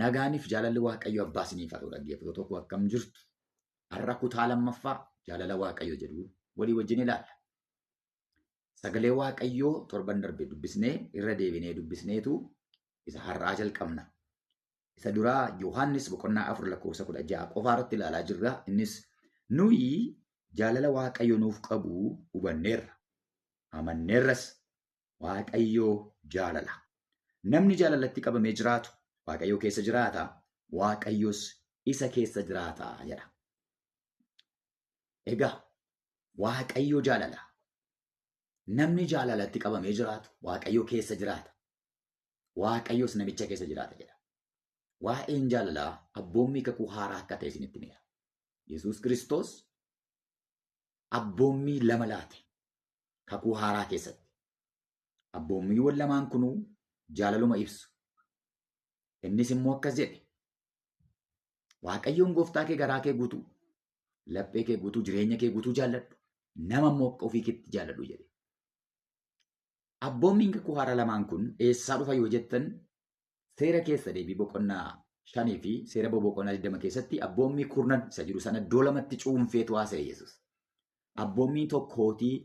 Nagaaniif jaalalli Waaqayyo abbaa isiniif haa ta'u dhaggeeffattoota tokko akkam jirtu. Har'a kutaa lammaffaa jaalala Waaqayyo jedhu walii wajjin ilaalla. Sagalee Waaqayyoo torban darbe dubbisnee irra deebinee dubbisneetu isa har'aa jalqabna. Isa duraa Yohaannis boqonnaa 4 lakkoofsa 16 qofaa irratti ilaalaa jirra. Innis nuyi jaalala Waaqayyo nuuf qabu hubanneerra. Amanneerras. Waaqayyo jaalala. Namni jaalalatti qabamee jiraatu Waaqayyo keessa jiraata, Waaqayyos isa keessa jiraata jedha. Egaa Waaqayyo jaalala. Namni jaalalatti qabamee jiraatu Waaqayyo keessa jiraata. Waaqayyos namicha keessa jiraata jedha. Waa'een jaalalaa abboommii kakuu haaraa akka ta'e isinitti himeera. Yesuus Kiristoos abboommii lama laate kakuu haaraa keessatti. Abboommiiwwan lamaan kunuu jaalaluma ibsu. Innis immoo akkas jedhe. Waaqayyoon gooftaa kee garaa kee guutuu, laphee kee guutuu, jireenya kee guutuu jaalladhu. Nama immoo akka ofii keetti jaalladhu jedhe. Abboommiin kakuu haaraa lamaan kun eessaa dhufa yoo jettan seera keessa deebii boqonnaa 5 fi seera boqonnaa 20 keessatti abboommii kurnan isa jiru sana iddoo lamatti cuunfeetu haasa'e Yesuus. Abboommii tokkootii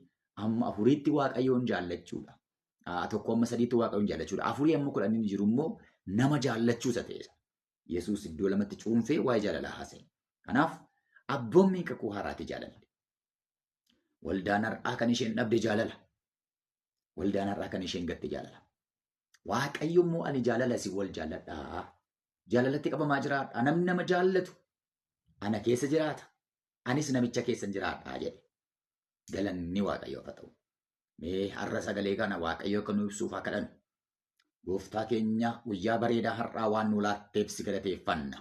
amma afuriitti Waaqayyoon jaallachuudha. Tokko amma sadiitti Waaqayyoon jaallachuudha. Afurii amma kudhaniin jiru immoo nama jaallachuu isa ta'e. Yesuus iddoo lamatti cuunfee waa'ee jaalalaa haasa'e. Kanaaf abboommii kakuu haaraati jaalalli. Waldaan har'aa kan isheen dhabde jaalala. Waldaan har'aa kan isheen gatte jaalala. Waaqayyo immoo ani jaalala si wal jaalladhaa. Jaalalatti qabamaa jiraadha. Namni nama jaallatu ana keessa jiraata. Anis namicha keessan jiraadhaa jedhe. Galanni Waaqayyoof haa ta'u. Mee har'a sagalee kana Waaqayyo akka nu ibsuuf haa kadhannu. Gooftaa keenya guyyaa bareedaa har'aa waan nu laatteef si galateeffanna.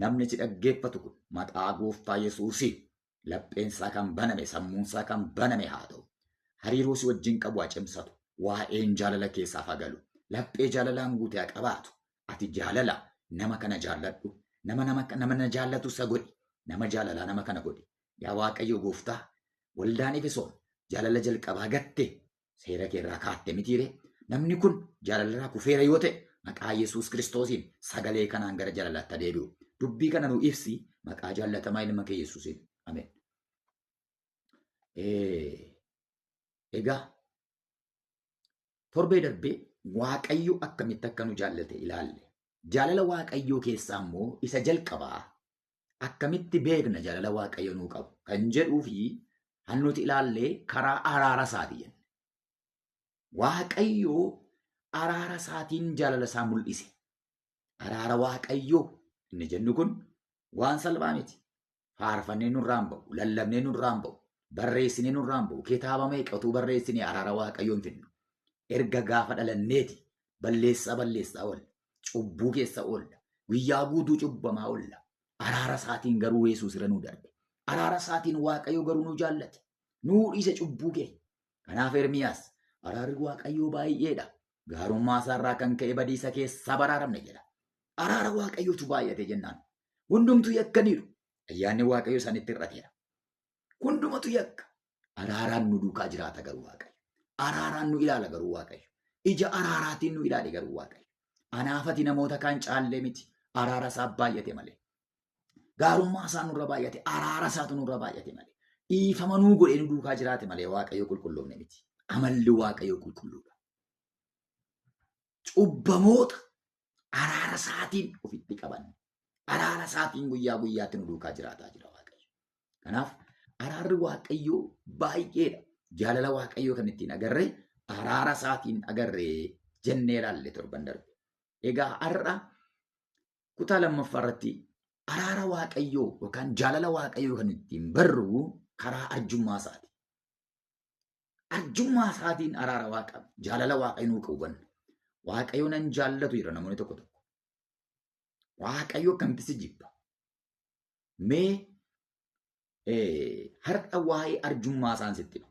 Namni si dhaggeeffatu kun maqaa Gooftaa Yesuusiin lapheensaa kan baname, sammuunsaa kan baname haa ta'u. Hariiroo si wajjin qabu haa cimsatu. Waa'een jaalala keessaaf haa galu. Laphee jaalalaan guute haa qabaatu. Ati jaalala nama kana jaalladhu. Nama nama na jaallatu isa godhi. Nama jaalalaa nama kana godhi. Yaa Waaqayyo Gooftaa, waldaan Efesoon jaalala jalqabaa gatte seera kee irraa kaatte mitiire. Namni kun jaalalarraa kufeera yoo ta'e maqaa Yesuus Kiristoosiin sagalee kanaan gara jaalalaatti haa deebi'u. Dubbii kana nu ibsi maqaa jaallatamaa ilma kee Yesuusiin. Ameen. Egaa torbee darbee Waaqayyo akkamitti akka nu jaallate ilaalle. Jaalala Waaqayyoo keessaa immoo isa jalqabaa akkamitti beekna jaalala Waaqayyo nuu qabu kan jedhuu fi kan nuti ilaalle karaa araara isaati jenne. Waaqayyo araara isaatiin jaalala isaa mul'ise. Araara Waaqayyoo inni jennu kun waan salphaa miti. Faarfannee nurraa hin ba'u, lallabnee nurraa hin ba'u, barreessinee nurraa hin ba'u, kitaaba meeqa utuu barreessinee araara Waaqayyoo hin fidnu. Erga gaafa dhalanneeti balleessaa balleessaa oolla, cubbuu keessa oolla, guyyaa guutuu cubbamaa oolla. Araara isaatiin garuu Yesuus irra nuu darbe. Araara isaatiin Waaqayyo garuu nu jaallate. Nuu dhiise cubbuu keenya. Kanaaf Ermiyaas araarri Waaqayyoo baay'eedha. Gaarummaa isaarraa kan ka'e badiisa keessaa baraaramne jedha. Araara Waaqayyootu baay'ate jennaan. Hundumtuu yakkaniiru. Ayyaanni Waaqayyoo isaanitti hir'ateera. Hundumatu yakka. Araaraan nu duukaa jiraata garuu Waaqayyo. Araaraan nu ilaala garuu Waaqayyo. Ija araaraatiin nu ilaale garuu Waaqayyo. Anaafati namoota kaan caallee miti. Araara isaa baay'ate malee. Gaarummaa isaa nurra baay'ate. Araara isaatu nurra baay'ate malee. Dhiifama nuu godhee nu duukaa jiraate malee Waaqayyo qulqulloofne miti. Amalli Waaqayyo qulqulluudha. Cubbamoota araara isaatiin ofitti qabanne. Araara isaatiin guyyaa guyyaatti nu duukaa jiraataa jira Waaqayyo. Kanaaf araarri Waaqayyoo baay'eedha. Jaalala Waaqayyoo kan ittiin agarre araara isaatiin agarre jennee ilaalle torban darbe. Egaa har'a kutaa lammaffaa irratti araara Waaqayyoo yookaan jaalala Waaqayyoo kan ittiin barru karaa arjummaa isaati. Arjummaa isaatiin araara Waaqa jaalala Waaqayyoo nuu qabu hubanna. Waaqayyo nan jaallatu jedha namoonni tokko tokko. Waaqayyo akkamitti si jibba? Mee har'a waa'ee arjummaa isaan sitti hima.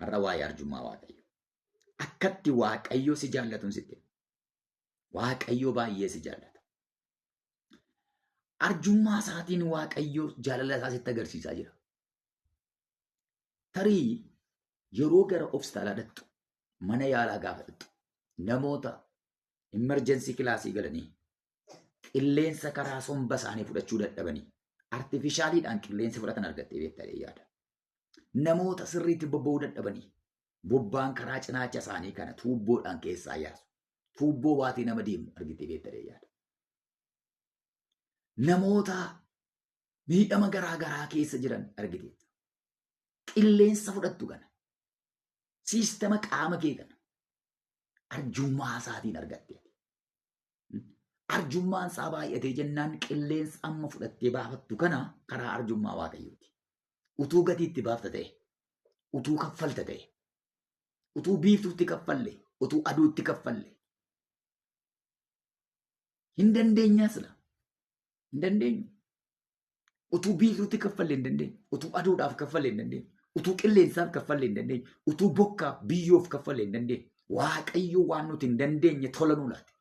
Har'a waa'ee arjummaa Waaqayyo. Akkatti Waaqayyo si jaallatuun sitti hima. Waaqayyo baay'ee si jaallata. Arjummaa isaatiin Waaqayyo jaalala isaa sitti agarsiisaa jira. Tarii yeroo gara hospitaalaa dhaqxu, mana yaalaa gaafa dhaqxu, namoota emergency kilaasii galanii Qilleensa karaa somba isaanii fudhachuu dadhabanii artifishaaliidhaan qilleensa fudhatan argattee beektaa yaada. Namoota sirriitti bobba'uu dadhabanii bobbaan karaa cinaacha isaanii kana tuubboodhaan keessaa yaasu. Tuubboo baatee nama deemu argitee beektaa yaada. Namoota miidhama garaa garaa keessa jiran argiteetta. Qilleensa fudhattu kana, siistama qaama kee kana arjummaa isaatiin argatte. Arjummaan isaa baay'atee jennaan qilleensa amma fudhattee baafattu kana karaa arjummaa Waaqayyooti. Utuu gatiitti baafta ta'e, utuu kaffalta ta'e, utuu biiftuutti kaffalle, utuu aduutti kaffalle. Hin dandeenyaa sila. Hin dandeenyu. Utuu biiftuutti kaffalle hin dandeenyu. Utuu aduudhaaf kaffalle hin dandeenyu. Utuu qilleensaaf kaffalle hin dandeenyu. Utuu bokkaaf biyyoof kaffalle hin dandeenyu. Waaqayyo waan nuti hin dandeenye tola nuu laate.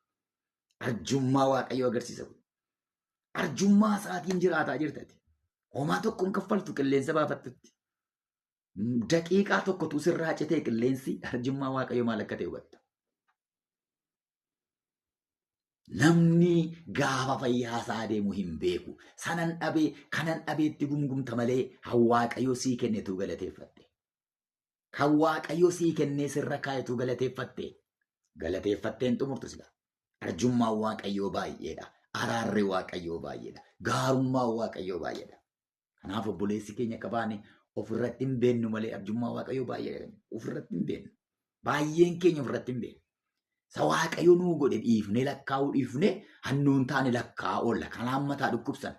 Arjummaa Waaqayyoo agarsiisa kun. Arjummaa isaatiin jiraataa jirtati. Homaa tokko hin kaffaltu qilleensa baafattutti. Daqiiqaa tokkotu sirraa citee qilleensi arjummaa Waaqayyoo maal akka ta'e hubatta. Namni gaafa fayyaa isaa deemu hin beeku. Sanan dhabee kanan dhabeetti gumgumta malee kan Waaqayyoo sii kennetu galateeffatte. Kan Waaqayyoo sii kennee sirra kaayetu galateeffatte. Galateeffatteen xumurtu sila. Arjummaan Waaqayyoo baay'eedha. Araarri Waaqayyoo baay'eedha. Gaarummaan Waaqayyoo baay'eedha. Kanaaf obboleessi keenya qabaane ofirratti hin beennu malee arjummaa Waaqayyoo baay'eedha. Ofirratti hin beennu. Baay'een keenya ofirratti hin beennu. Isa Waaqayyo nuu godhe dhiifnee lakkaa'uu dhiifnee hannuun taane lakkaa'aa oolla. Kanaan mataa dhukkubsan.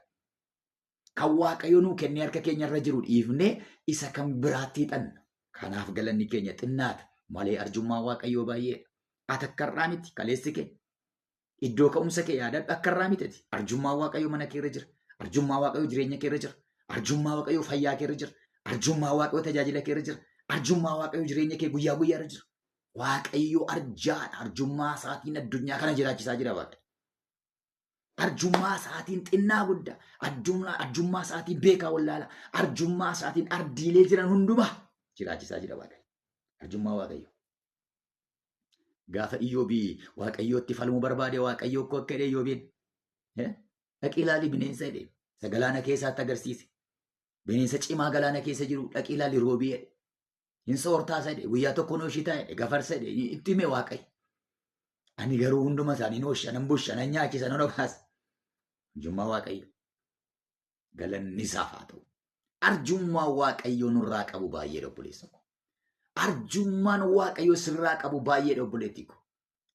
Kan Waaqayyo nuu kennee harka keenya irra jiru dhiifnee isa kan biraatti hiixanna. Kanaaf galanni keenya xinnaata malee arjummaa Waaqayyoo baay'eedha. Ati akka irraa miti kaleessi kee. Iddoo ka'umsa kee yaadadhu akka irraa miti. Arjummaa Waaqayyoo mana kee irra jira. Arjummaa Waaqayyoo jireenya kee irra jira. Arjummaa Waaqayyoo fayyaa kee irra jira. Arjummaa Waaqayyoo tajaajila kee irra jira. Arjummaa Waaqayyoo jireenya kee guyyaa guyyaa irra jira. Waaqayyo arjaadha. Arjummaa isaatiin addunyaa kana jiraachisaa jira Waaqayyo. Arjummaa isaatiin xinnaa guddaa, arjummaa isaatiin beekaa wallaalaa, arjummaa isaatiin ardiilee jiran hundumaa jiraachisaa jira Waaqayyo. Arjummaa Waaqayyo. Gaafa Iyyoobii Waaqayyootti falmuu barbaade Waaqayyo akkoo akka jedhe Iyyoobiin. Dhaqii ilaali bineensa jedhe. Isa galaana keessaatti agarsiise. Bineensa cimaa galaana keessa jiru dhaqii ilaali roobii jedhe. Hin soortaa jedhe guyyaa tokko nooshii taa'e jedhe gafarsa jedhe itti hime Waaqayyo. Ani garuu hunduma isaanii noosha nan busha nan nyaachisa nan obaasa. Arjummaa Waaqayyo. Galanni isaaf haa ta'u. Arjummaa Waaqayyo nurraa qabu baay'eedha obboleessa ko. Arjummaan Waaqayyo sirraa qabu baay'eedha obboleettii ko.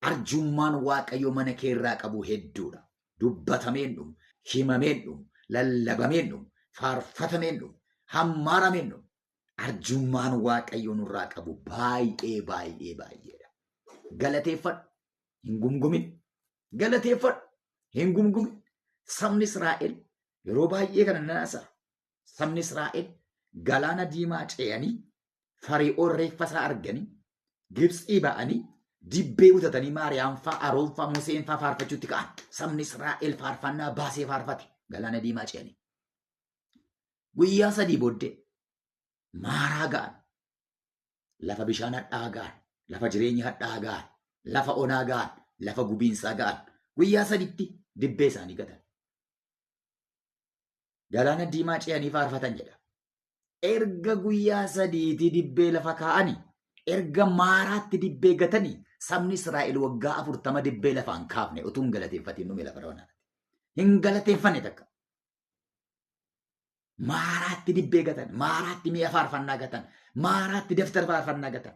Arjummaan Waaqayyo mana kee irraa qabu hedduudha. Dubbatameen dhumu, himameen dhumu, lallabameen dhumu, faarfatameen dhumu, hammaarameen dhumu. Arjummaan Waaqayyo nurraa qabu baay'ee baay'ee baay'eedha. Galateeffadhu, hin gumgumin. Galateeffadhu, hin gumgumin. Sabni Israa'el yeroo baay'ee kana nan haasa'a. Sabni Israa'el galaana diimaa ce'anii Fari'oon reeffa isaa arganii Gibxii ba'anii dibbee butatanii Maariyaam fa'aa, Aroon fa'aa, Museen fa'aa faarfachuutti ka'an. Sabni Israa'el faarfannaa baasee faarfate galaana diimaa ce'anii. Guyyaa sadii booddee maaraa ga'an. Lafa bishaan hadhaa'aa ga'an. Lafa jireenya hadhaa'aa ga'an. Lafa onaa ga'an. Lafa gubiinsaa ga'an. Guyyaa saditti dibbee isaanii gatan. Galaana diimaa ce'anii faarfatan jedha. Erga guyyaa sadiitii dibbee lafa kaa'anii, erga maaraatti dibbee gatanii, sabni Israa'el waggaa 40 dibbee lafaan kaafne utuu hin galateeffatiin dhume lafa raawwannaatti. Hin galateeffanne takka. Maaraatti dibbee gatan, maaraatti mi'a faarfannaa gatan, maaraatti daftara faarfannaa gatan.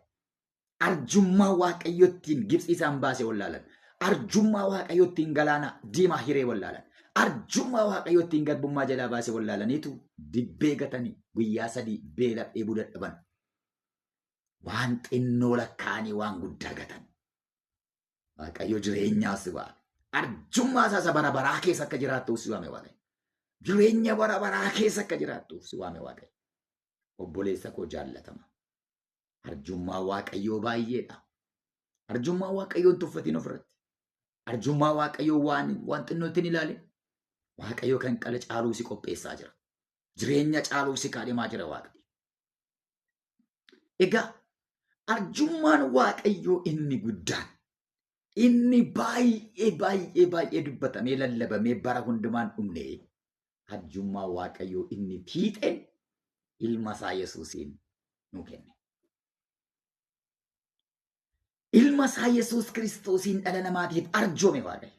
Arjummaa Waaqayyottiin Gibxii isaan baase wallaalan. Arjummaa Waaqayyottiin galaana diimaa hiree wallaalan. Arjummaa Waaqayyottiin garbummaa jalaa baase wallaalaniitu dibbee gatanii guyyaa sadii beela dheebuu dadhaban. Waan xinnoo lakkaa'anii waan guddaa gatan. Waaqayyo jireenyaa si waame. Arjummaa isaa isa bara baraa keessa akka jiraattuuf si waame Waaqayyo. Jireenya bara baraa keessa akka jiraattuuf si waame Waaqayyo. Obboleessa koo jaallatama. Arjummaa Waaqayyoo baay'eedha. Arjummaa Waaqayyoo hin tuffatiin ofirratti. Arjummaa Waaqayyoo waan xinnootti hin ilaalin. Waaqayyoo kan qala caaluu si qopheessaa jira. Jireenya caaluu si kaadhimaa jira Waaqayyo. Egaa arjummaan Waaqayyoo inni guddaan, Inni baay'ee baay'ee baay'ee dubbatamee lallabamee bara hundumaan dhumne arjummaa Waaqayyoo inni fiixeen ilma isaa Yesuusiin nu kenne. Ilma isaa Yesuus Kiristoosiin dhala namaatiif arjoome Waaqayyo.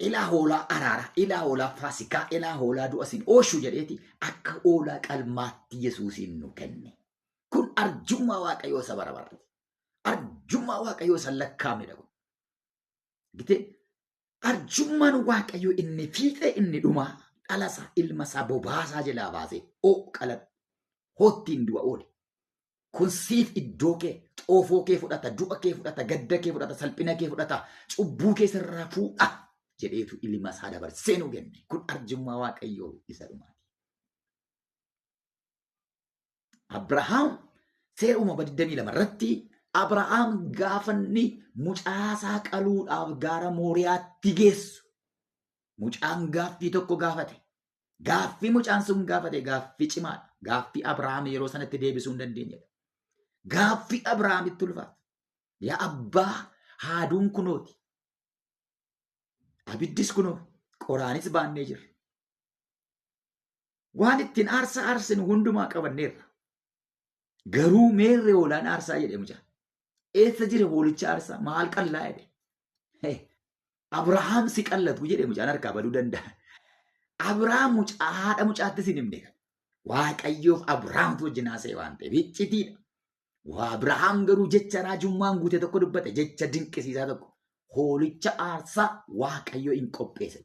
Ilaa hoolaa araaraa, ilaa hoolaa faasikaa, ilaa hoolaa du'a sin ooshu jedheeti akka hoolaa qalmaatti Yesuusiin nu kenne. Kun arjummaa Waaqayyoo isa bara baraati. Arjummaa Waaqayyoo isa lakkaa'amnedha kun. Gitee arjummaan Waaqayyoo inni fiixee inni dhumaa dhalasaa ilma isaa bobaasaa jalaa baasee qaladhu hoottiin du'a oole. Kun siif iddoo kee, xoofoo kee fudhata, du'a kee fudhata, gadda kee fudhata, salphina kee fudhata, cubbuu kee sirraa fuudha jedheetu ilma isaa dabarsee nu kenne. Kun arjummaa Waaqayyoo isa dhumaati. Abrahaam seera uumama 22 irratti Abrahaam gaafanni mucaasaa qaluudhaaf gaara Mooriyaatti geessu. Mucaan gaaffii tokko gaafate. Gaaffii mucaan sun gaafate gaaffii cimaadha. Gaaffii Abrahaam yeroo sanatti deebisuu hin dandeenyedha. Gaaffii Abrahaamitti ulfaata. Yaa abbaa haaduun kunooti. Abiddis kunoo qoraanis baannee jirra. Waan ittiin aarsaa aarsinu hundumaa qabanneerra. Garuu meerre hoolaan aarsaa jedhe mucaan. Eessa jira hoolicha aarsaa? Maal qallaa jedhe. Abrahaam si qallatu jedhe mucaan harkaa baduu danda'a. Abrahaam mucaa haadha mucaatti sin himne. Waaqayyoof Abrahaamtu wajjin haasa'e waan ta'eef iccitiidha. Abrahaam garuu jecha raajummaan guute tokko dubbate jecha dinqisiisaa tokko. Hoolicha aarsaa Waaqayyo hin qopheesse.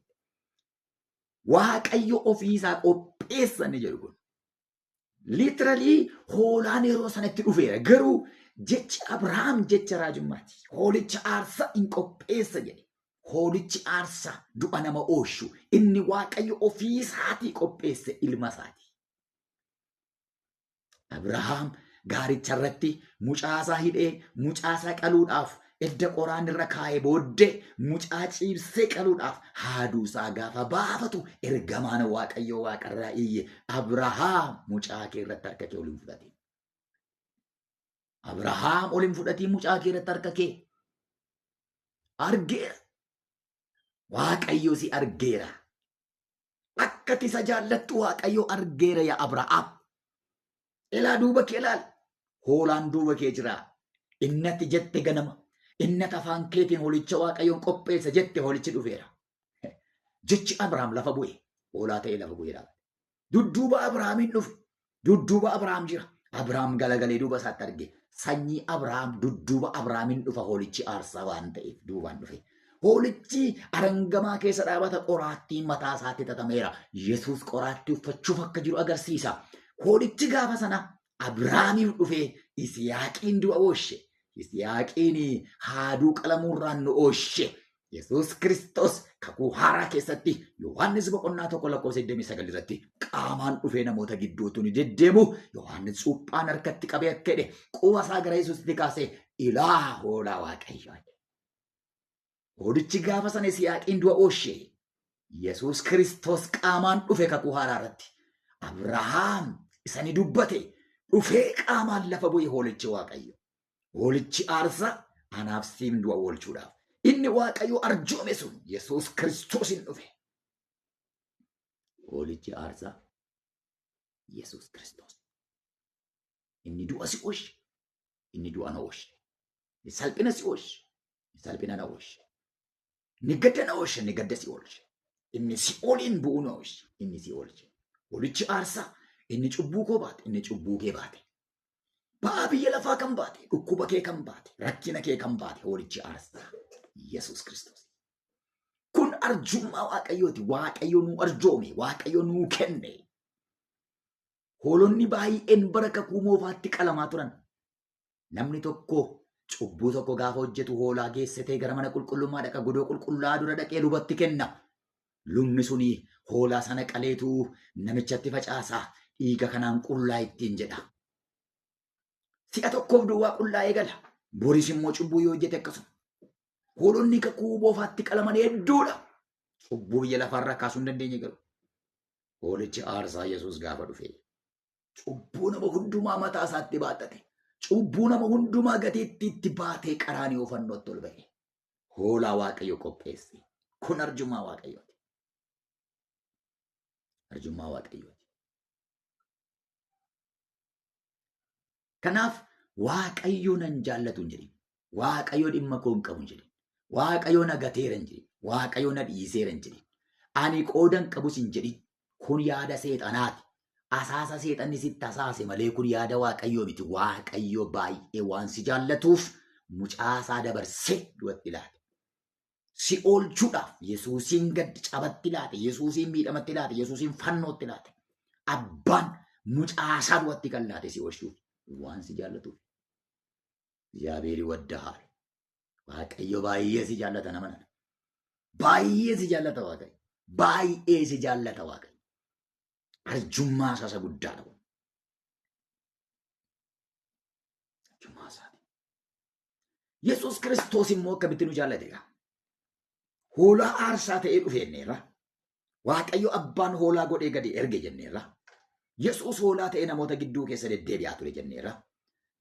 Waaqayyo ofiisaa qopheessa inni jedhu kun. Literally hoolaan yeroo sanatti dhufeera. Garuu jechi Abrahaam jecha raajummaati. Hoolicha aarsaa hin qopheessa jedhe. Hoolichi aarsaa du'a nama ooshu inni Waaqayyo ofiisaatii qopheesse ilma isaati. Abrahaam gaaricha irratti mucaasaa hidhee mucaasaa qaluudhaaf edda qoraan irra kaa'ee booddee mucaa ciibsee qaluudhaaf haaduusaa gaafa baafatu ergamaan Waaqayyoo waaqarraa iyye Abrahaam mucaa kee irratti harka kee ol hin fudhatin. Abrahaam ol hin fudhatin mucaa kee irratti harka kee. Argeera. Waaqayyo si argeera. Akka ati isa jaallattu Waaqayyo argeera yaa Abrahaam. Ilaa duuba kee ilaali. Hoolaan duuba kee jira. Inni ati jette ganama. Inni ati afaan keetiin hoolicha Waaqayyoon qopheessa jette hoolichi dhufeera. Jechi Abrahaam lafa bu'e. Hoolaa ta'ee lafa bu'ee dhaabate. Dudduuba Abrahaamiin dhufe. Dudduuba Abrahaam jira. Abrahaam galagalee duuba isaatti arge. Sanyii Abrahaam dudduuba Abrahaamiin dhufa hoolichi aarsaa waan ta'eef duubaan dhufe. Hoolichi arangamaa keessa dhaabata qoraattiin mataa isaatti tatameera. Yesuus qoraattii uffachuuf akka jiru agarsiisa. Hoolichi gaafa sana Abrahaamiif dhufee Yisihaaqiin du'a ooshe. Yisihaaqiin haaduu qalamuurraan nu ooshe. Yesuus Kiristoos kakuu haaraa keessatti Yohaannis boqonnaa 1 lakkoofsa 29 irratti qaamaan dhufee namoota gidduutu ni deddeemu. Yohaannis cuuphaan harkatti qabee akka jedhe quba isaa gara Yesuusitti kaasee ilaa hoolaa Waaqayyoo. Hoolichi gaafa sana Yisihaaqiin du'a ooshe. Yesuus Kiristoos qaamaan dhufe kakuu haaraa irratti. Abrahaam isa ni dubbate dhufee qaamaan lafa bu'e hoolichi Waaqayyo. Hoolichi aarsaa anaaf siif du'a oolchuudhaaf. Inni Waaqayyo arjoome sun Yesuus Kiristoos hin dhufe. Hoolichi aarsaa Yesuus Kiristoos. Inni du'a si oolche. Inni du'a na oolche. Inni salphina si oolche. Inni salphina na oolche. Inni gadda na oolche. Inni gadda si oolche. Inni si'ooliin bu'uu na oolche. Inni si oolche. Hoolichi aarsaa inni cubbuu koo baate. Inni cubbuu kee baate. Ba'aa biyya lafaa kan baate, dhukkuba kee kan baate, rakkina kee kan baate hoolichi aarsaa Yesuus Kiristoos. Kun arjummaa Waaqayyooti. Waaqayyo nuu arjoome, Waaqayyo nuu kenne. Hoolonni baay'een bara kakuu moofaatti qalamaa turan. Namni tokko cubbuu tokko gaafa hojjetu hoolaa geessitee gara mana qulqullummaa dhaqa godoo qulqullaa dura dhaqee lubatti kenna. Lubni suni hoolaa sana qaleetu namichatti facaasa. Dhiiga kanaan qullaa ittiin jedha. Si'a tokkoof duwwaa qullaa'ee gala. Boris immoo cubbuu yoo hojjete akkasuma. Hoolonni kakuu moofaatti qalaman hedduudha. Cubbuu biyya lafaarraa kaasuu hin dandeenye garuu. Hoolichi aarsaa Yesuus gaafa dhufe cubbuu nama hundumaa mataa isaatti baattate. Cubbuu nama hundumaa gatiitti itti baatee qaraaniyo fannootti ol ba'e. Hoolaa Waaqayyo qopheesse. Kun arjummaa Waaqayyooti. Arjummaa Waaqayyooti. Kanaaf Waaqayyo nan jaallatu hin jedhin. Waaqayyo dhimma koo hin qabu hin jedhin. Waaqayyo na gateera hin jedhin. Waaqayyo na dhiiseera hin jedhin. Ani qooda hin qabus hin jedhin. Kun yaada seexanaati. Asaasa seexanni sitti asaase malee kun yaada Waaqayyoo miti. Waaqayyo baay'ee waan si jaallatuuf mucaasaa dabarsee du'atti laate. Si oolchuudhaaf Yesuusiin gad cabatti laate, Yesuusiin miidhamatti laate, Yesuusiin fannootti laate. Abbaan mucaasaa du'atti kan laate si oolchuuf waan si jaallatuuf. እግዚአብሔር ይወድሃል. Waaqayyo baay'ee si jaallata nama nana. Baay'ee si jaallata Waaqayyo. Baay'ee si jaallata Waaqayyo. Arjummaa isaa isa guddaadha kun. Arjummaa isaati. Yesuus Kiristoos immoo akkamitti nu jaallate egaa? Hoolaa aarsaa ta'ee dhufe jenneerra. Waaqayyo abbaan hoolaa godhee gadi erge jenneerra. Yesuus hoolaa ta'ee namoota gidduu keessa deddeebi'aa ture jenneerra.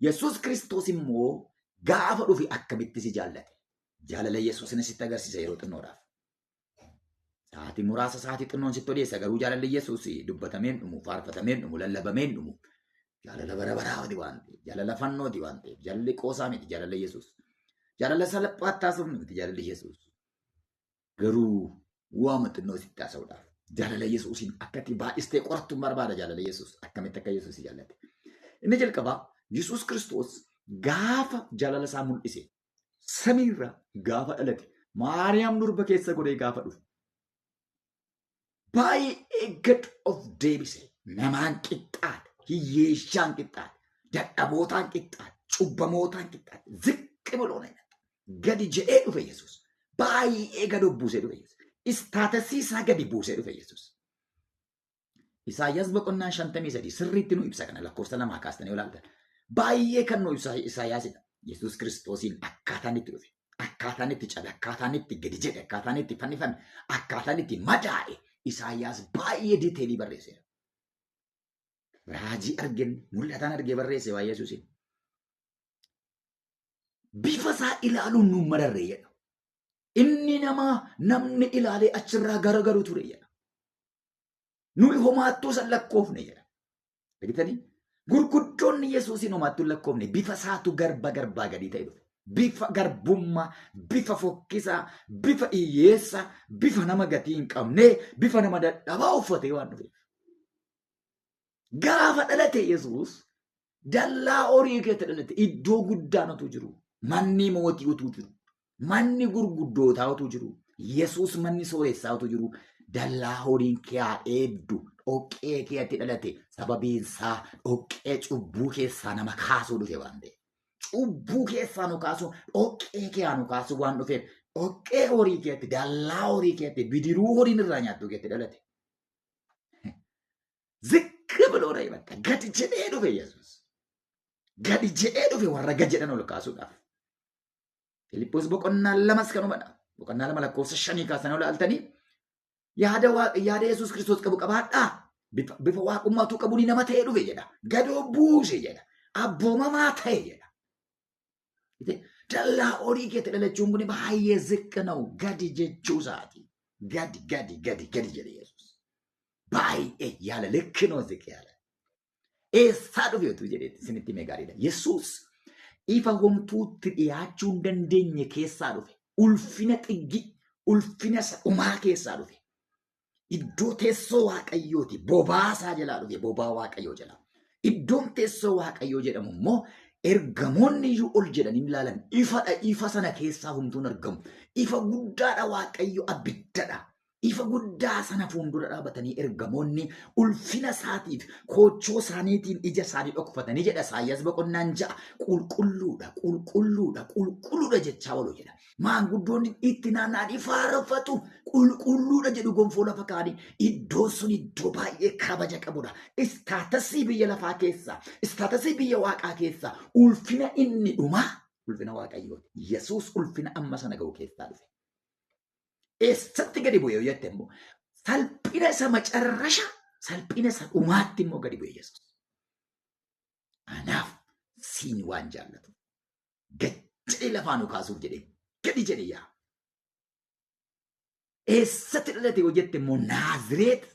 Yesuus Kiristoos immoo gaafa dhufe akkamitti si jaallate? Jaalala Yesuus inni sitti agarsiisa yeroo xinnoodhaaf. Sa'aatii muraasa sa'aatii xinnoon sitti odeessa garuu jaalalli Yesuus dubbatameen dhumu, faarfatameen dhumu, lallabameen dhumu. Jaalala bara baraati waan ta'eef, jaalala fannooti waan ta'eef, jaalalli qoosaa miti jaalalli Yesuus. Jaalala salphaatti taasifnu miti jaalalli Yesuus. Garuu waama xinnoo sitti haasa'uudhaaf jaalala Yesuusiin akka itti baay'istee qorattu barbaada jaalala Yesuus. Akkamitti akka Yesuus jaallate. Inni jalqabaa Yesuus Kiristoos gaafa jaalala isaa mul'ise samiirra gaafa dhalate Maariyaam durba keessa godhee gaafa dhufe baay'ee gad of deebise namaan qixxaate, hiyyeessaan qixxaate, dadhabootaan qixxaate, cubbamootaan qixxaate, ziqqi biloo na gadi jedhee dhufe Yesuus. Baay'ee gad of buusee dhufe Yesuus. Istaatasii isaa gadi buusee dhufe Yesuus. Isaayyaas boqonnaa 53 sirriitti nu ibsa kana lakkoofsa 2 kaastanii ilaaltan. Baay'ee kan nu ibsa Isaayyaasidha. Yesuus Kiristoosiin akkaataan itti dhufe, akkaataan itti cabe, akkaataan itti gadi jedhe, akkaataan itti fannifame, akkaataan itti madaa'e Isaayyaas baay'ee diiteelii barreesseera. Raajii argeen mul'ataan argee barreesse waa'ee Yesuusiin. Bifa isaa ilaaluun nu mararree jedha. Inni nama namni ilaalee achirraa garagaru ture jedha. Nuyi homaattuu san lakkoofne jedha. Argitanii? Gurguddoonni Yesuusiin homaattuu lakkoofne bifa isaatu garba garbaa gadii ta'e dhufe. Bifa garbummaa, bifa fokkisaa, bifa hiyyeessaa, bifa nama gatii hin qabne, bifa nama dadhabaa uffatee waan dhufeef. Gaafa dhalate Yesuus dallaa horii keessa dhalate iddoo guddaan utuu jiru, manni mootii utuu jiru, manni gurguddootaa utuu jiru, Yesuus manni sooressaa utuu jiru, dallaa horiin kee haa eebdu, dhoqqee keetti dhalate, sababiin isaa dhoqqee cubbuu keessaa nama kaasuu dhufe waan ta'eef. Cubbuu keessaa nu kaasuu, dhoqqee kee haa nu kaasuu waan dhufeef, dhoqqee horii keetti, dallaa horii keetti, bidiruu horiin irraa nyaattu keetti dhalate. Ziqqi biloo dha'e bakka gadi jedhee dhufe Yesuus. Gadi jedhee dhufe warra gad jedhan ol kaasuudhaaf. Filiphos boqonnaa 2 kanumadha. Boqonnaa 2 lakkoofsa 5 kaasanii ol ilaaltanii yaada Yesuus Kiristoos qabu qabaadhaa. Bifa waaqummaatu qabu ni nama ta'ee dhufe jedha. Gadoo buuse jedha. Abboomamaa ta'e jedha. Dallaa horii keetti dhalachuun kun baay'ee ziqqa na'u gadi jechuu isaati. Gadi gadi gadi gadi jedhe Yesuus. Baay'ee yaala likkinoo ziqi yaala. Eessaa dhufe utuu jedheetti isinitti himee gaariidha. Yesuus ifa homtuutti dhiyaachuu hin dandeenye keessaa dhufe. Ulfina xiggi, ulfina isa dhumaa keessaa dhufe. Iddoo teessoo Waaqayyooti. Bobaa isaa jalaa dhufe. Bobaa Waaqayyoo jalaa. Iddoon teessoo Waaqayyoo jedhamu immoo ergamoonni iyyuu ol jedhanii ilaalan. Ifadha. Ifa sana keessaa homtuun argamu. Ifa guddaadha Waaqayyo abiddadha. Ifa guddaa sana fuuldura dhaabatanii ergamoonni ulfina isaatiif koochoo isaaniitiin ija isaanii dhokfatanii jedha Isaayyaas boqonnaan 6. Qulqulluudha, qulqulluudha, qulqulluudha jechaa oolu jedha. Maanguddoonni itti naanna'anii faarfatu qulqulluudha jedhu gonfoo lafa kaa'anii. Iddoon sun iddoo baay'ee kabaja qabudha. Istaatasii biyya lafaa keessaa, istaatasii biyya waaqaa keessaa ulfina inni dhumaa ulfina Waaqayyooti. Yesuus ulfina amma sana ga'u keessaa dhufe. Eessatti gadi bu'e yoo jette immoo salphina isa macarrasha, salphina isa dhumaatti immoo gadi bu'e Yesuus. Anaaf siin waan jaallatu. Gad jedhee lafaa nu kaasuuf jedhee gadi jedhee yaa. Eessatti dhalate yoo jette immoo Naazireet.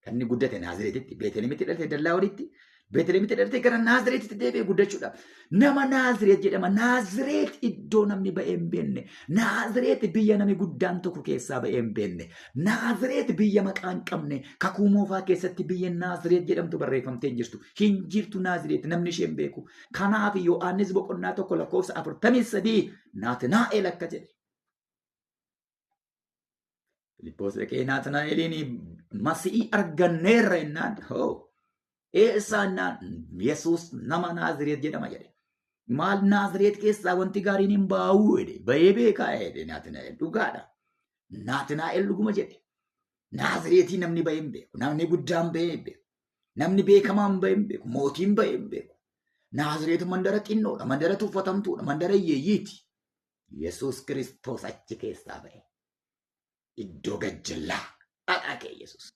Kan inni guddate Naazireetitti. Beetelemitti dhalate dallaa olitti. Beetelemitti dhalate gara Naazireetitti deebi'ee guddachuudha. Nama Naazireet jedhama. Naazireet iddoo namni ba'ee hin beekne. Naazireet biyya namni guddaan tokko keessaa ba'ee hin beekne. Naazireet biyya maqaa hin qabne. Kakuu moofaa keessatti biyya Naazireet jedhamtu barreeffamtee hin jirtu. Hin jirtu Naazireet namni isheen beeku. Kanaaf Yohaannis boqonnaa 1 lakkoofsa 43 Naatnaa'el akka jedhe. Filiippoos dhaqee Naatnaa'eliin Masiihii arganneerra jennaan. Eessaa jennaan Yesuus nama Naazireet jedhama jedhe. Maal Naazireet keessaa wanti gaariin hin baa'uu jedhe. Ba'ee beekaa jedhe Naatnaa'el dhugaadha. Naatnaa'el dhuguma jedhe. Naazireetii namni ba'ee hin beeku. Namni guddaan ba'ee hin beeku. Namni beekamaan ba'ee hin beeku. Mootiin ba'ee hin beeku. Naazireet mandara xinnoodha. Mandara tuffatamtuudha. Mandara hiyyeeyyiiti. Yesuus Kiristoos achi keessaa ba'e. Iddoo gajjallaa dhaqaa kee Yesuus.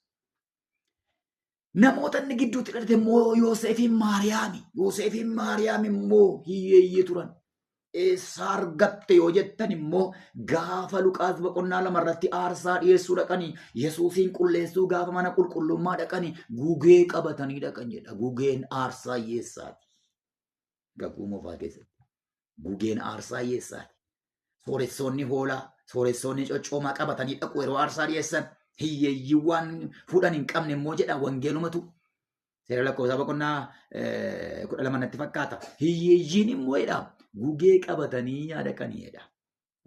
Namoota inni gidduutti dhalate immoo Yoosefiin Maariyaami. Yoosefiin Maariyaam immoo hiyyeeyyii turan. Eessaa argatte yoo jettan immoo gaafa Luqaas boqonnaa 2 irratti aarsaa dhiyeessuu dhaqanii Yesuusiin qulleessuu gaafa mana qulqullummaa dhaqanii gugee qabatanii dhaqan jedha. Gugeen aarsaa hiyyeessaati. Kakuu moofaa keessatti. Gugeen aarsaa hiyyeessaati. Sooressoonni hoolaa, sooressoonni coccoomaa qabatanii dhaqu yeroo aarsaa dhiyeessan hiyyeeyyii waan fuudhan hin qabne immoo jedha wangeelumatu. Seera lakkoofsaa boqonnaa 12 natti fakkaata. Hiyyeeyyiin immoo jedha gugee qabatanii dhaqanii jedha.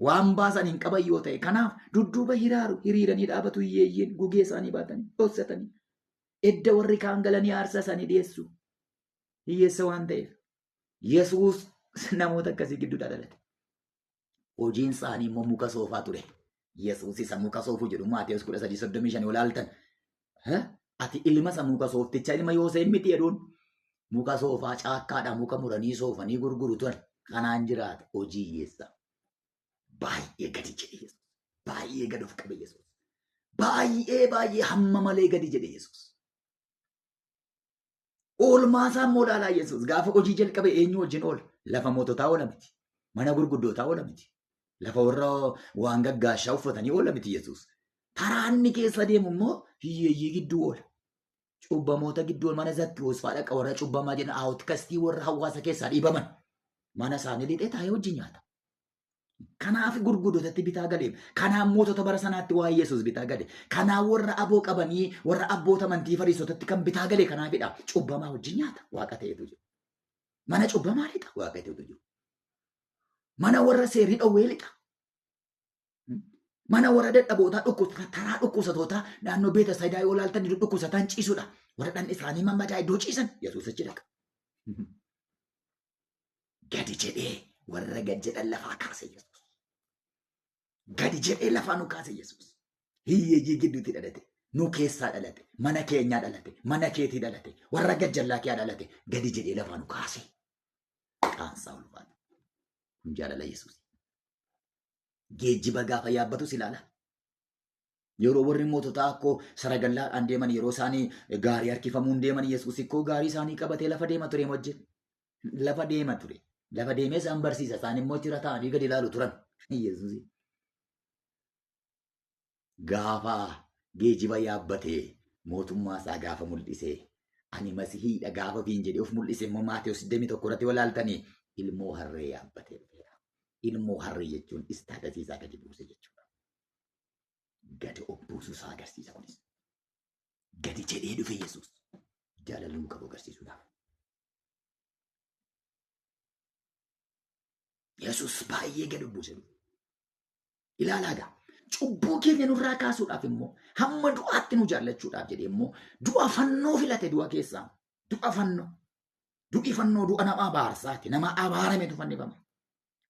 Waan baasan hin qaban yoo ta'e kanaaf dudduuba hiriiranii dhaabatu hiyyeeyyiin gugee isaanii baatanii dhoksatanii. Edda warri kaan galanii aarsaa isaanii dhiyeessu. Hiyyeessa waan ta'eef. Yesuus namoota akkasii gidduudhaa dhalate. Hojiin isaanii immoo muka soofaa ture. Yesuus isa muka soofuu jedhu Maatewos 13:35 yoo ilaaltan. Ati ilma isa muka sooftichaa ilma Yoosef miti jedhuun muka soofaa caakkaadhaa muka muranii soofanii gurguru turan. Kanaan jiraata hojii hiyyeessaa. Baay'ee gadi jedhe Yesuus. Baay'ee gadi of qabe Yesuus. Baay'ee baay'ee hamma malee gadi jedhe Yesuus. Oolmaa isaa immoo ilaalaa Yesuus. Gaafa hojii jalqabe eenyu wajjin oola? Lafa moototaa oola miti. Mana gurguddootaa oola miti. Lafa warra waan gaggaashaa uffatanii oola miti Yesuus. Karaa inni keessa deemu immoo hiyyeeyyii gidduu oola. Cubbamoota gidduu mana Zakkiyoos fa'aa dhaqa warra cubbamaa jedhan awutkastii warra hawaasa keessaa dhiibaman. Mana isaanii lixee taa'ee wajjin nyaata. Kanaaf gurguddootatti bitaa gale. Kanaaf mootota bara sanaatti waa'ee Yesuus bitaa gale. Kanaaf warra aboo qabanii warra abboota amantii fariisotatti kan bitaa gale kanaafidha. Cubbamaa wajjin nyaata waaqa ta'etu jiru. Mana cubbamaa lixa waaqa ta'etu jiru. Mana warra seerri dhowwee lixa. Mana warra dadhabootaa taraa dhukkubsatootaa naannoo Beeta Sayidaa yoo ilaaltan dhukkubsataan ciisudha. Warra dhandhi isaanii mammadaa iddoo ciisan Yesuus achi dhaqa. Gadi jedhee warra gad jedhan lafaa kaase Yesuus. Gadi jedhee lafaa nu kaase Yesuus. Hiyyeeyyii gidduutti dhalate. Nu keessaa dhalate. Mana keenyaa dhalate. Mana keetii dhalate. Warra gajjallaa kee dhalate. Gadi jedhee lafaa nu kaase. Qaansaa ulfaata. Kun jaalala Yesuus. Geejjiba gaafa yaabbatus ilaala. Yeroo warri moototaa akkoo saragallaadhaan deeman yeroo isaanii gaarii harkifamuun deeman Yesuus ikkoo gaarii isaanii qabatee lafa deema ture wajjin. Lafa deema ture. Lafa deemee isaan barsiisa. Isaan immoo jira taa'anii gadi ilaalu turan. Yesuus. Gaafa geejjiba yaabbatee mootummaa isaa gaafa mul'isee ani masihiidha gaafa ofiin jedhee of mul'ise immoo Maatewos 21 irratti walaaltanii ilmoo harree yaabbatee dhufeera. Ilmoo harree jechuun istaatasii isaa gadi buuse jechuudha. Gadi of buusuu isaa agarsiisa kunis. Gadi jedhee dhufe Yesuus jaalala nuu qabu agarsiisuudhaaf. Yesuus baay'ee gadi of buuse dhufe. Ilaalaa egaa. Cubbuu keenya nurraa kaasuudhaaf immoo hamma du'aatti nu jaallachuudhaaf jedhee immoo du'a fannoo filate du'a keessaa. Du'a fannoo. Du'i fannoo du'a nama abaarsaati. Nama abaarametu fannifama.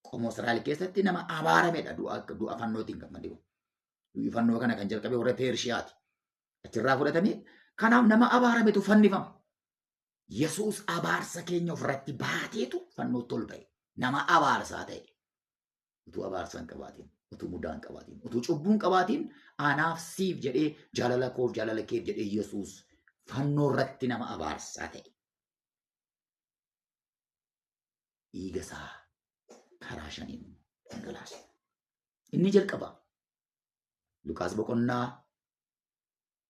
Qomoo Israa'el keessatti nama abaaramedha du'a fannootiin kan fannifamu. Du'i fannoo kana kan jalqabe warra Peershiyaati. Achirraa fudhatamee kanaaf nama abaarametu fannifama. Yesuus abaarsa keenya ofirratti baateetu fannootti ol ba'e. Nama abaarsaa ta'e. Utuu abaarsa hin qabaatiin, utuu mudaa hin qabaatiin, utuu cubbuu hin qabaatiin anaaf siif jedhee jaalala koof jaalala keef jedhee Yesuus fannoo irratti nama abaarsaa ta'e. Dhiiga isaa karaa shaniin dhangalaase. Inni jalqaba Luqaas boqonnaa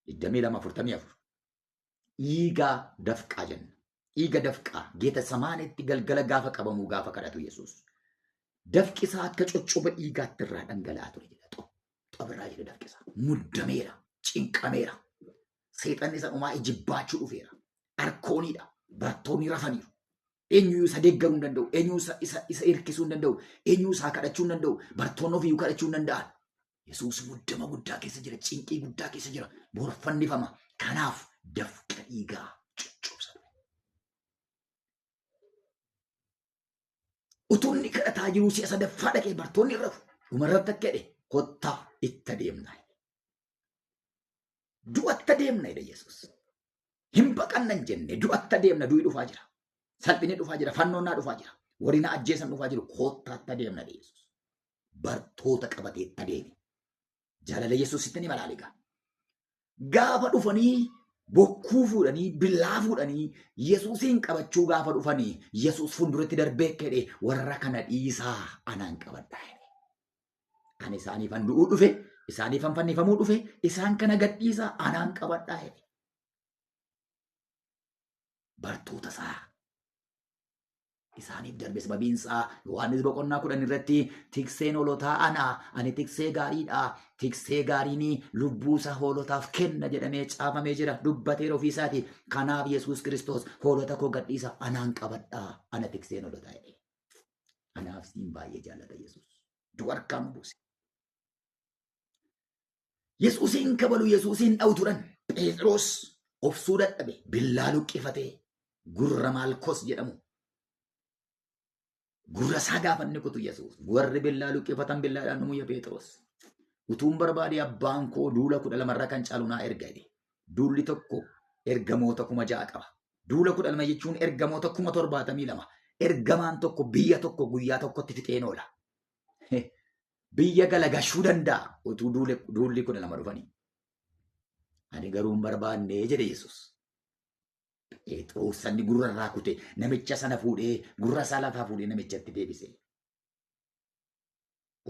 22:44. Dhiiga dafqaa jenna. Dhiiga dafqaa Geeta Samaanetti galgala gaafa qabamuu gaafa kadhatu Yesuus. Dafqi isaa akka coccoba dhiigaatti irraa dhangala'aa ture jedha. Xobirraa jedha dafqi isaa. Muddameera, cinqameera. Seexanni isa dhumaa ijibbaachuu dhufeera. Arkooniidha. Barattoonni rafaniiru. Eenyuyyuu isa deeggaruu hin danda'u. Eenyuyyuu isa hirkisuu hin danda'u. Eenyuyyuu isaa kadhachuu hin danda'u. Barattoonni ofiiyyuu kadhachuu hin danda'an. Yesuus muddama guddaa keessa jira. Cinqii guddaa keessa jira. Borfannifama. Kanaaf dafqa dhiigaa coccobsa. Utuu inni kadhataa jiruu si'a sadaffaa dhaqee barattoonni irra rafu. Dhumarratti akka jedhe kottaa itti adeemna. Du'atti adeemna jedhe Yesuus. Hin baqannan jenne du'atti adeemna, du'i dhufaa jira. Salphinni dhufaa jira, fannoon naa dhufaa jira. Warri na ajjeesan dhufaa jiru, kottaatti adeemna jedhe Yesuus. Bartoota qabatee itti adeeme. Jaalala Yesuusitti ni malaale egaa. Gaafa dhufanii bokkuu fuudhanii billaa fuudhanii Yesuusiin qabachuu gaafa dhufanii Yesuus fuulduratti darbee akka jedhe warra kana dhiisaa anaan qabadhaa jedhe. Ani isaaniifan du'uu dhufe, isaaniifan fannifamuu dhufe, isaan kana gadhiisaa anaan qabadhaa jedhe. Bartoota isaa isaaniif darbe sababiin isaa Yohaannis boqonnaa 10 irratti tikseen hoolotaa ana, ani tiksee gaariidha, tiksee gaariin lubbuu isaa hoolotaaf kenna jedhamee caafamee jira, dubbateera ofii isaati. Kanaaf Yesuus Kiristoos hoolota koo gadhiisa anaan qabadhaa, ana tikseen hoolotaa jedhe. Anaaf siin baay'ee jaallata Yesuus. Du'a harkaan buuse. Yesuusiin kabalu, Yesuusiin dha'u turan. Phexros obsuu dadhabe, billaa luqqifatee gurra Maalkos jedhamu. Gurra isaa gaafa inni kutu Yesuus. Warri billaa luqqifatan billaadhaan dhumu ya Phexros. Utuun barbaade abbaan koo duula 12 irra kan caalu naa erga jedhe. Duulli tokko ergamoota 6,000 qaba. Duula 12 jechuun ergamoota 72,000. Ergamaan tokko biyya tokko guyyaa tokkotti fixeen oola. Biyya galagashuu danda'a utuu duulli 12 dhufanii. Ani garuu hin barbaanne jedhe Yesuus. Phexros sanni gurra irraa kute namicha sana fuudhee gurra isaa lafaa fuudhee namichatti deebise.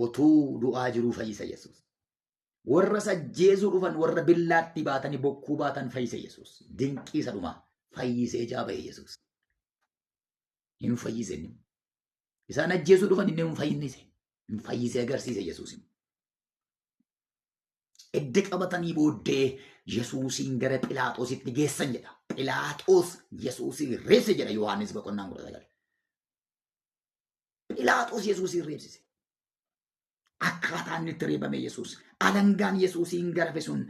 Utuu du'aa jiruu fayyisa Yesuus. Warra sajjeesuu dhufan warra billaatti baatanii bokkuu baatan fayyise Yesuus. Dinqii isa dhumaa fayyisee jaaba'e Yesuus. Hin fayyise inni. Isaan ajjeesuu dhufan inni hin fayyise. Hin fayyisee agarsiise Yesuus. Edda qabatanii booddee Yesuusiin gara Philaaxoositti geessan jedha. Philaaxoos Yesuusiin reebse jedha Yohaannis boqonnaan 19. Philaaxoos Yesuusiin reebsise. Akkaataa inni itti reebame Yesuus. Alangaan Yesuusiin garafe sun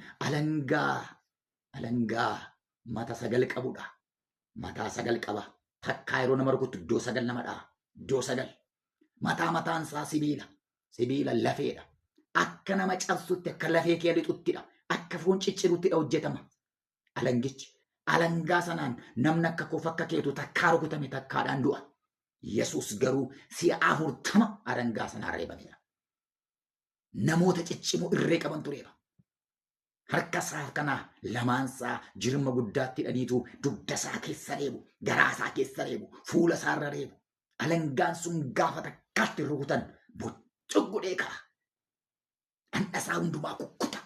alangaa mata 9 qabudha. Mataa 9 qaba. Takkaa yeroo nama rukuttu iddoo 9 nama dha'a. Iddoo 9. Mataa mataan isaa sibiila. Sibiila lafeedha. Akka nama cabsutti, akka lafee kee lixuttidha. Akka foon cicciruttidha hojjetama. Alangichi. Alangaa sanaan namni akka koof akka keetu takkaa rukutame takkaadhaan du'a. Yesuus garuu si'a 40 alangaa sanaan reebameera. Namoota ciccimoo irree qaban tureera. Harka isaa kana lamaan isaa jirma guddaatti hidhaniitu dugda isaa keessa reebu, garaa isaa keessa reebu, fuula isaa irra reebu. Alangaan sun gaafa takkaatti rukutan boccuu godhee ka'a. Dhandha isaa hundumaa kukkuta.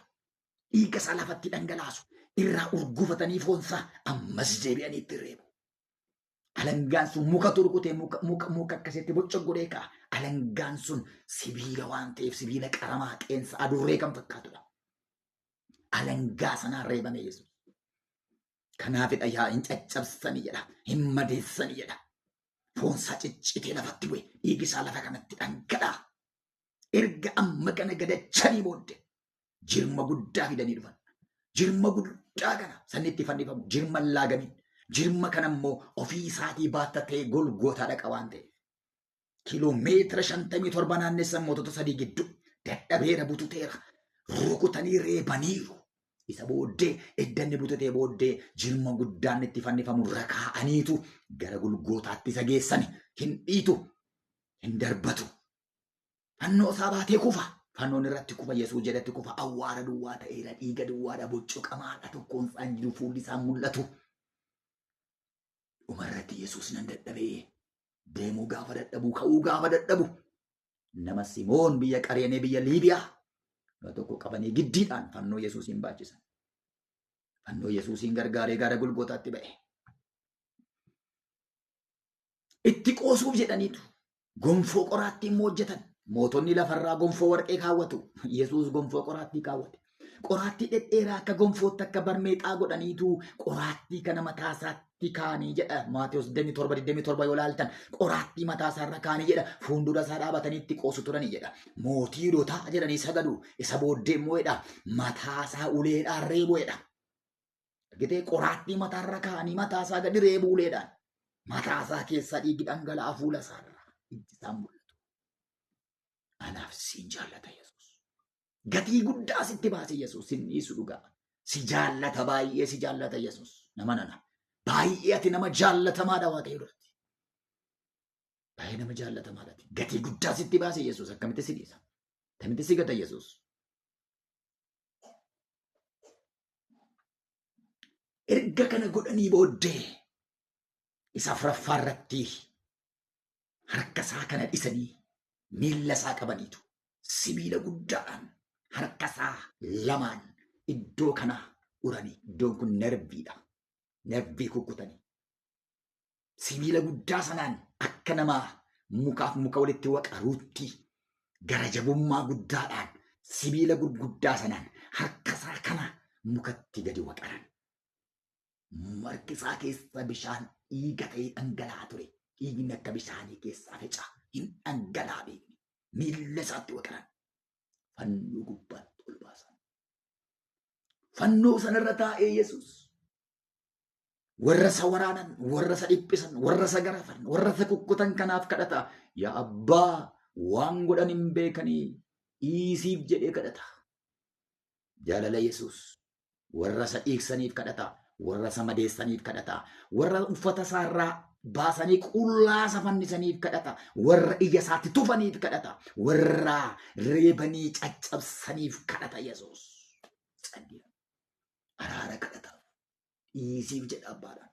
Dhiiga isaa lafatti dhangalaasu. Irraa urgufatanii foon isaa ammas deebi'anii itti reebu. Alangaan sun mukatu rukutee muka akkasitti boccuu godhee ka'a. Alangaan sun sibiila waan ta'eef sibiila qaramaa qeensa adurree kan fakkaatudha. Alangaa sanaan reebame Yesuus. Kanaafidha yaa hin caccabsanii jedha, hin madeessanii jedha. Foon isaa ciccitee lafatti bu'e, dhiigi isaa lafa kanatti dhangala'a. Erga amma kana gadachanii booddee jirma guddaa fidanii dhufan. Jirma guddaa kana sanni itti fannifamu, jirma hin laagamin. Jirma kana immoo ofii isaatii baattatee Golgootaa dhaqa waan ta'eef. Kiiloomeetira 57 naannessan mootota 3 gidduu dadhabeera, bututeera, rukutanii reebaniiru. Isa booddee eddanni butatee booddee jirma guddaan itti fannifamu irra kaa'aniitu gara Golgootaatti isa geessani. Hin dhiitu, hin darbatu. Fannoo isaa baatee kufa. Fannoon irratti kufa, Yesuus jedhatti kufa. Awwaara duwwaa ta'eera, dhiiga duwwaadha, boccoqamaadha, tokkoon isaan jiru, fuulli isaan mul'atu. Dhumarratti Yesuus nan dadhabee deemuu gaafa dadhabu, ka'uu gaafa dadhabu, nama Simoon biyya Qareenee biyya Liibiyaa Nama tokko qabanii giddiidhaan fannoo Yesuusiin baachisan. Fannoo Yesuusiin gargaaree gara Golgootaatti ba'e. Itti qoosuuf jedhaniitu gonfoo qoraattii immoo hojjetan. Mootonni lafarraa gonfoo warqee kaawwatu. Yesuus gonfoo qoraattii kaawwate. Qoraattii dhedheeraa akka gonfootti akka barmeexaa godhaniitu qoraattii kana mataa isaatti kaanii jedha. Maatewos 27 yoo ilaaltan qoraattii mataa isaarra kaanii jedha. Fuuldura isaa dhaabatanii itti qoosu turanii jedha. Mootii Yihuudootaa jedhanii sagadu. Isa booddee immoo jedha mataa isaa uleedhaan reebu jedha. Argitee qoraattii mataarra kaanii mataa isaa gadi reebu uleedhaan. Mataa isaa keessaa dhiigi dhangala'aa fuula isaarra ijji isaan mul'atu. Anaaf siin jaallata Yesuus. Gatii guddaa sitti baase Yesuus sin dhiisu dhugaa. Si jaallata baay'ee si jaallata Yesuus. Nama nana. Baay'ee ati nama jaallatamaadha Waaqayyo duratti. Baay'ee nama jaallatamaadha. Gatii guddaa sitti baase Yesuus akkamitti si dhiisa? Akkamitti si gata Yesuus? Erga kana godhanii booddee isa afuraffaa irratti harka isaa kana dhisanii miilla isaa qabaniitu sibiila guddaadhaan harka isaa lamaan iddoo kana uranii. Iddoon kun nerviidha. Nervii kukkutanii. Sibiila guddaa sanaan akka namaa mukaaf muka walitti waqaruutti gara jabummaa guddaadhaan sibiila gurguddaa sanaan harka isaa kana mukatti gadi waqaran. Harki isaa keessa bishaan dhiiga ta'ee dhangala'aa ture. Dhiigni akka bishaanii keessaa feca. Hin dhangala'aa beekni. Miilla isaatti waqaran. Fannoo gubbaatti ol baasan. Fannoo sanarra taa'ee Yesuus warra isa waraanan, warra isa dhiphisan, warra isa garafan, warra isa kukkutan kanaaf kadhata. Yaa Abbaa waan godhan hin beekanii dhiisiif jedhee kadhata. Jaalala Yesuus warra isa dhiigsaniif kadhata. Warra isa madeessaniif kadhata. Warra uffata isaarraa baasanii qullaa isa fannisaniif kadhata. Warra ija isaatti tufaniif kadhata. Warra reebanii caccabsaniif kadhata Yesuus. Araara kadhata. Dhiisiif jedha Abbaadhaan.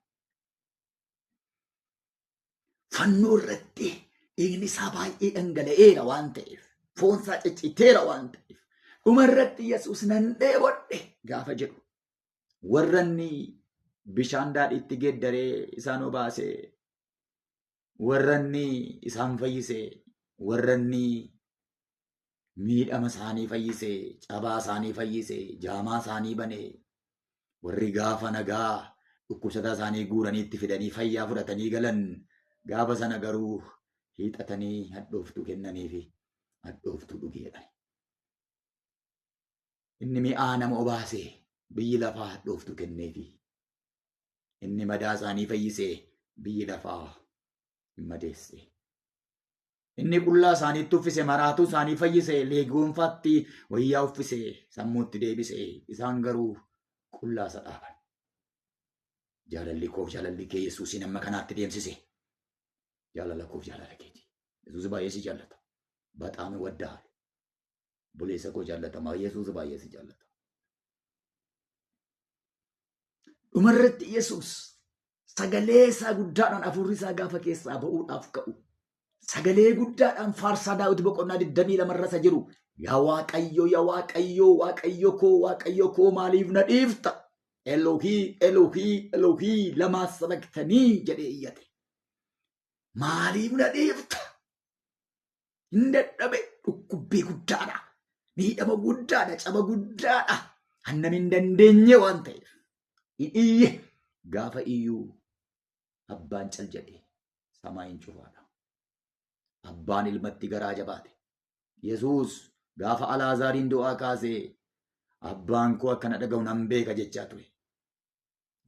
Fannoo irratti dhiigni isaa baay'ee dhangala'eera waan ta'eef, foon isaa cicciteera waan ta'eef, dhuma irratti Yesuus nan dheebodhe gaafa jedhu warra inni bishaan daadhiitti geeddaree isaan obaase, warra inni isaan fayyise, warra inni miidhama isaanii fayyise, cabaa isaanii fayyise, jaamaa isaanii bane, warri gaafa nagaa dhukkubsataa isaanii guuranii itti fidanii fayyaa fudhatanii galan gaafa sana garuu hiixatanii hadhooftuu kennanii fi hadhooftuu dhugeedha. Inni mi'aa nama obaase biyyi lafaa hadhooftuu kenneefi. Inni madaa isaanii fayyise biyyi lafaa hin madeesse. Inni qullaa isaaniitti uffise, maraatuu isaanii fayyise, leegoonfaatti wayyaa uffise, sammuutti deebise. Isaan garuu qullaa isa dhaaban. Jaalalli koof jaalalli kee Yesuusiin amma kanaatti deemsise. Jaalala koof jaalala keeti. Yesuus baay'ee si jaallata. Baxaami waddaal. Buleessa koo jaallatamaa Yesuus baay'ee si jaallata. Dhumarratti Yesuus sagalee isaa guddaadhaan hafuurri isaa gaafa keessaa ba'uudhaaf ka'u. Sagalee guddaadhaan faarsaa Daawit boqonnaa 22 irra isa jiru. Yaa Waaqayyo, yaa Waaqayyo, Waaqayyo koo, Waaqayyo koo maaliif na dhiifta? Elohii, Elohii, Elohii lamaa sabaktanii jedhee iyyate. Maaliif na dhiifta? Hin dadhabe, dhukkubbii guddaadha. Miidhama guddaadha, caba guddaadha. Annam hin dandeenye waan ta'eef. Iyye gaafa iyyuu abbaan cal jedhee samaayin cufaadha. Abbaan ilmatti garaa jabaate. Yesuus gaafa Alaazaariin du'aa kaasee abbaan koo akkana dhaga'u nan beeka jechaa ture.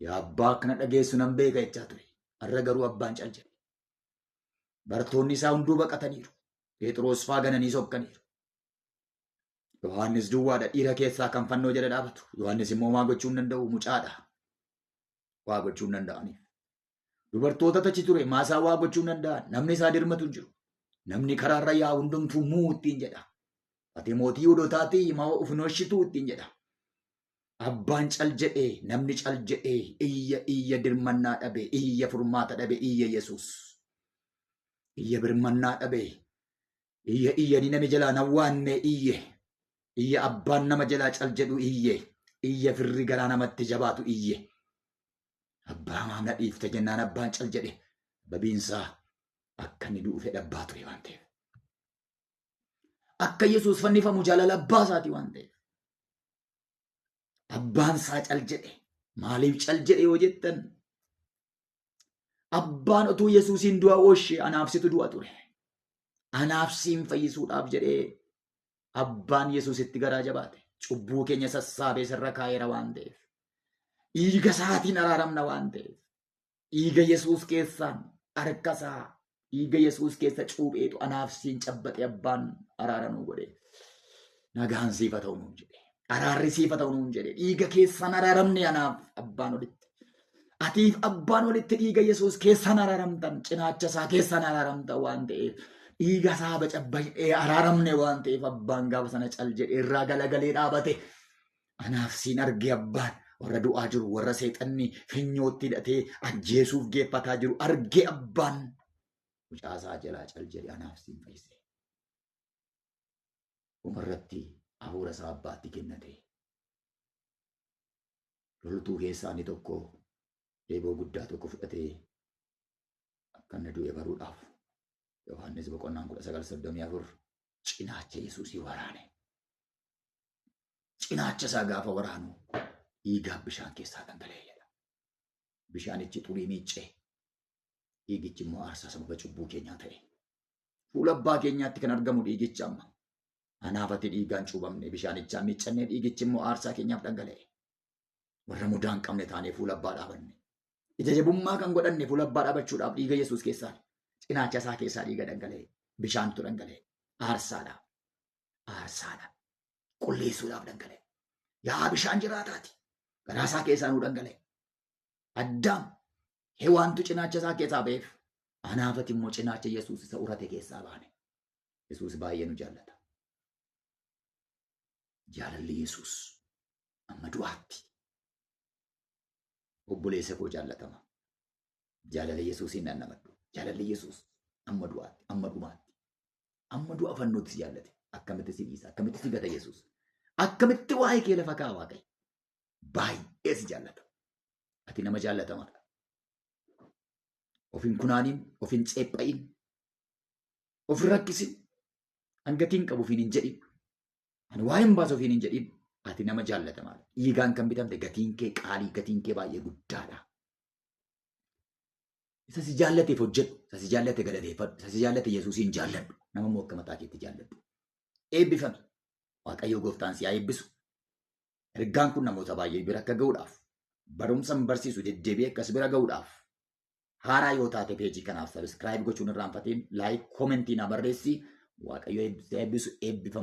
Yaa abbaa akkana dhageessu nan beeka jechaa ture. Har'a garuu abbaan cal jedhe. Bartoonni isaa hunduu baqataniiru. Phexros faa gananii sokkaniiru. Yohaannis duwwaadha dhiira keessaa kan fannoo jala dhaabatu. Yohaannis immoo waa gochuu hin danda'u mucaadha. Waa gochuu hin danda'aniif. Dubartoota achi ture maasaa waa gochuu hin danda'an. Namni isaa dirmatu hin jiru. Namni karaarra yaa'u hundumtuu muu ittiin jedha. Ati mootii Yihuudootaatii maa of hin ooshituu ittiin jedha. Abbaan cal jedhee namni cal jedhee iyya iyya dirmannaa dhabe iyya furmaata dhabe iyya Yesuus. Iyya birmannaa dhabe iyya iyyanii namni jalaa nawwaanne iyye. Iyya abbaan nama jalaa cal jedhu iyye. Iyya firri garaa namatti jabaatu iyye. Abbaa maamna dhiifte jennaan abbaan cal jedhe. Sababiinsaa akka inni du'u fedha abbaa ture waan ta'eef. Akka Yesuus fannifamu jaalala abbaa isaatii waan ta'eef. Abbaan isaa cal jedhe. Maaliif cal jedhe yoo jettan? Abbaan utuu Yesuusiin du'a oolche anaaf situ du'a ture. Anaaf siin fayyisuudhaaf jedhee abbaan Yesuusitti garaa jabaate. Cubbuu keenya sassaabee sirra kaa'eera waan ta'eef. Dhiiga isaatiin araaramna waan ta'eef. Dhiiga Yesuus keessaan harka isaa dhiiga Yesuus keessa cuupheetu anaaf siin cabbaxe abbaan araara nuu godhe. Nagaan siif haa ta'u nuun jedhe. Araarri siif haa ta'u nuun jedhe. Dhiiga keessaan araaramne anaaf abbaan olitti. Atiif abbaan walitti dhiiga Yesuus keessaan araaramtan, cinaacha isaa keessaan araaramtan waan ta'eef, dhiiga isaa bacabbaqee araaramne waan ta'eef abbaan gaafa sana cal jedhee irraa galagalee dhaabate. Anaaf siin argee abbaan warra du'aa jiru, warra seexanni finyootti hidhatee ajjeesuuf geeffataa jiru argee abbaan mucaa isaa jalaa cal jedhee anaaf siin fayyise. Dhumarratti hafuura isaa abbaatti kennate. Loltuu keessaa inni tokko eeboo guddaa tokko fudhatee akka inni du'e baruudhaaf Yohaannis boqonnaan 19:34 cinaacha Yesuusii waraane. Cinaacha isaa gaafa waraanu dhiigaaf bishaan keessaa dhangala'e jedha. Bishaanichi xurii miiccee dhiigichi immoo aarsaa sababa cubbuu keenyaa ta'e. Fuula abbaa keenyaatti kan argamu dhiigichi amma. Anaaf ati dhiigaan cuubamne bishaanichaa miiccannee dhiigichi immoo aarsaa keenyaaf dhangala'e. Warra mudaa hin qabne taanee fuula abbaa dhaabanne. Ija jabummaa kan godhanne fuula abbaa dhaabachuudhaaf dhiiga Yesuus keessaa cinaacha isaa keessaa dhiiga dhangala'e. Bishaantu dhangala'e. Aarsaadhaaf. Aarsaadhaaf. Qulleessuudhaaf dhangala'e. Yaa bishaan jiraataati. Garaa isaa keessaa nuu dhangala'e. Addaam Hewaantu cinaacha isaa keessaa ba'eef. Anaaf ati immoo cinaacha Yesuus isa urate keessaa baane. Yesuus baay'ee nu jaallata. Jaalalli Yesuus amma du'aatti. Obboleessa koo jaallatama. Jaalala Yesuusiin dhandhamadhu. Jaalalli Yesuus amma du'aatti, amma dhumaatti. Amma du'a fannootti si jaallate. Akkamitti si dhiisa? Akkamitti si gata Yesuus? Akkamitti waa'ee kee lafa kaa'a Waaqayyo? Baay'ee si jaallata. Ati nama jaallatamaadha. Of hin kunaaniin, of hin ceepha'iin, of hin rakkisin, hangatiin qabu ofiin hin jedhin, ani waa hin baasu ofiin hin jedhin, ati nama jaallatamaadha. Dhiigaan kan bitamte gatiin kee qaalii, gatiin kee baay'ee guddaadha. Isa si jaallateef hojjedhu, isa si jaallate galateeffadhu, isa si jaallate Yesuusiin jaalladhu, nama immoo akka mataa keetti jaalladhu. Eebbifami. Waaqayyo gooftaan si haa eebbisu. Ergaan kun namoota baay'ee bira akka ga'uudhaaf, barumsa hin barsiisu deddeebi'ee akkas bira ga'uudhaaf, haaraa yoo taate peejii kanaaf sabiskiraayib gochuun irraanfatiin, laayik, koomentii na barreessi. Waaqayyo si haa eebbisu, eebbifama.